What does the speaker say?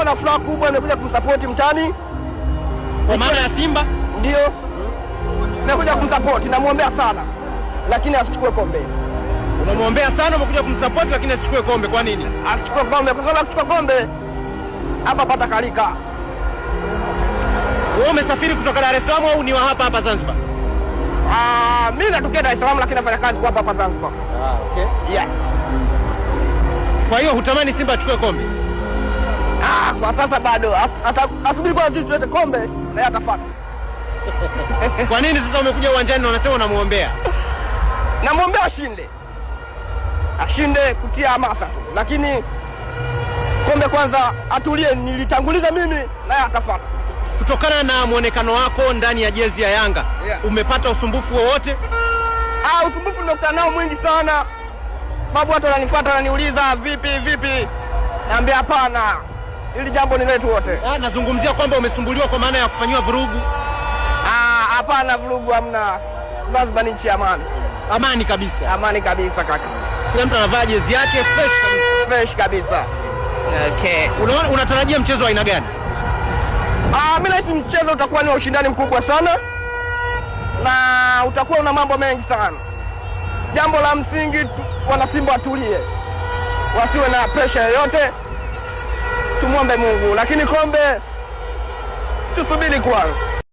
Niko na furaha kubwa, nimekuja kumsapoti mtani Kwa maana ya Simba. Ndio nimekuja kumsapoti, namwombea sana, lakini asichukue kombe. Unamwombea sana, umekuja kumsupport lakini asichukue kombe. Kwa nini? Asichukue kombe kwa sababu akichukua kombe hapa pata kalika. Wewe umesafiri kutoka Dar es Salaam au ni wa hapa hapa Zanzibar? Ah, mimi natokea Dar es Salaam lakini nafanya kazi kwa hapa hapa Zanzibar. Ah, okay. Yes. Kwa hiyo hutamani Simba achukue kombe? Ah, kwa sasa bado asubiri kwanza sisi tulete kombe na yeye atafuata. Kwa nini sasa umekuja uwanjani na unasema unamuombea? Namwombea ashinde, ashinde kutia hamasa tu, lakini kombe kwanza atulie, nilitanguliza mimi naye atafuata. Kutokana na mwonekano wako ndani ya jezi ya Yanga, Yeah. umepata usumbufu wowote? Ah, usumbufu nimekutana nao mwingi sana babu, watu wananifuata wananiuliza vipi vipi, naambia hapana, hili jambo ni letu wote. Ah, nazungumzia kwamba umesumbuliwa kwa maana ya kufanyiwa vurugu. Ah, hapana, vurugu hamna. Zanzibar ni nchi ya amani. Amani kabisa. Amani kabisa kaka. Kila mtu anavaa jezi yake fresh kabisa. Fresh kabisa. Okay. Unaona, unatarajia mchezo wa aina gani? Ah, mimi nahisi mchezo utakuwa ni wa ushindani mkubwa sana na utakuwa una mambo mengi sana. Jambo la msingi wanasimba watulie, wasiwe na presha yoyote, tumwombe Mungu, lakini kombe tusubiri kwanza.